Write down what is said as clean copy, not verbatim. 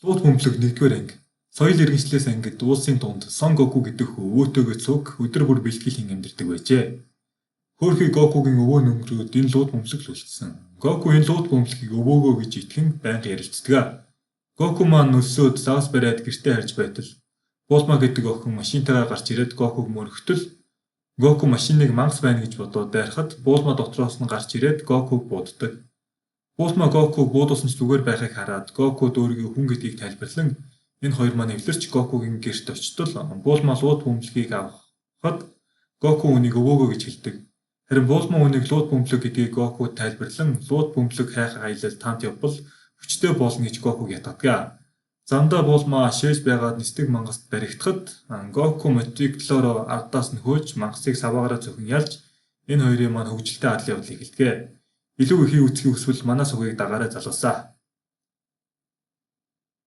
Лууд бөмбөлөг 1-р анги. Соёл иргэншлээс ангид уулсын дунд Сон Гоку гэдэг хүү өвөөтэйгээ цуг өдөр бүр бэлтгэл хийн амьдардаг байжээ. Хөөрхий Гокугийн өвөө нь өнгөрөөд энэ лууд бөмбөлөг л үлдсэн. Гоку энэ лууд бөмбөлгийг өвөөгөө гэж итгэн байнга ярилцдаг. Гоку маань өсөөд загас бариад гэртээ харж байтал Булма гэдэг охин машинтайгаа гарч ирээд Гокуг мөргөтөл Гоку машиныг мангас байна гэж бодоод дайрахад Булма дотроос нь гарч ирээд Гокуг бууддаг. Булма Гокуг буудуулсан ч зүгээр байхыг хараад Гоку өөрийгөө хүн гэдгийг тайлбарлан энэ хоёр маань эвлэрч Гокугийн гэрт очтол Булма лууд бөмбөлгийг авахад Гоку үүнийг өвөөгөө гэж хэлдэг. Харин Булма үүнийг лууд бөмбөлөг гэдгийг Гокуд тайлбарлан лууд бөмбөлөг хайх аялал таант явбал хүчтэй болно гэж Гокуг ятгадаг. Замдаа Булма шээж байгаад нисдэг мангаст баригдахад Гоку мотоциклоор ардаас нь хөөж мангасыг саваагаараа цохин ялж энэ хоёрын маань хөгжилтэй адал явдлыг хэлдэг. Илүү ихийн үзэхийг хүсвэл манай сувгийг дагаарай, залуусаа.